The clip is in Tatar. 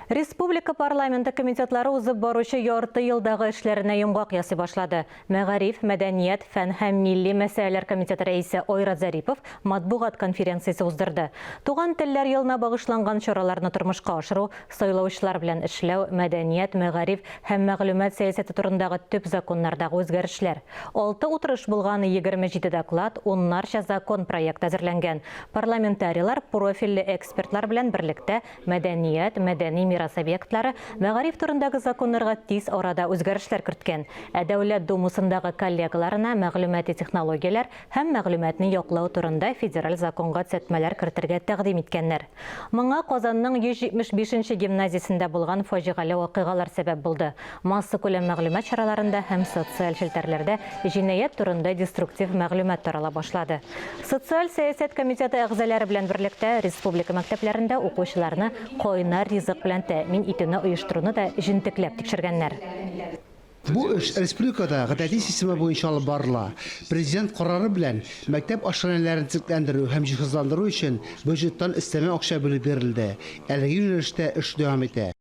Республика парламенты комитетлары узып баручы ярты елдагы эшләренә йомгак ясый башлады. Мәгариф, мәдәният, фән һәм милли мәсьәләләр комитеты рәисе Айрат Зарипов матбугат конференциясе уздырды. Туган телләр елына багышланган чараларны тормышка ашыру, сайлаучылар белән эшләү, мәдәният, мәгариф һәм мәгълүмат сәясәте турындагы төп законнардагы үзгәрешләр. Алты утырыш булган, 27 доклад, уннарча закон проекты әзерләнгән. Парламентарийлар профильле экспертлар белән берлектә Мәдәният, мәдәни мирас объектлары, мәгариф турындагы законнарга тиз арада үзгәрешләр керткән. Ә Дәүләт Думасындагы коллегаларына мәгълүмати технологияләр һәм мәгълүматны яклау турында федераль законга төзәтмәләр кертергә тәкъдим иткәннәр. Моңа Казанның 175 нче гимназиясендә булган фаҗигале вакыйгалар сәбәп булды. Массакүләм мәгълүмат чараларында һәм социаль челтәрләрдә җинаять турында деструктив мәгълүмат тарала башлады. Социаль сәясәт комитеты әгъзалары белән берлектә республика мәктәпләрендә укучыларны кайнар ризык белән тәэмин итүне оештыруны да җентекләп тикшергәннәр. Бу эш республикада гадәти система буенча алып барыла. Президент карары белән мәктәп ашханәләрен төзекләндерү һәм җиһазландыру өчен бюджеттан өстәмә акча бүлеп бирелде. Әлеге юнәлештә эш дәвам итә.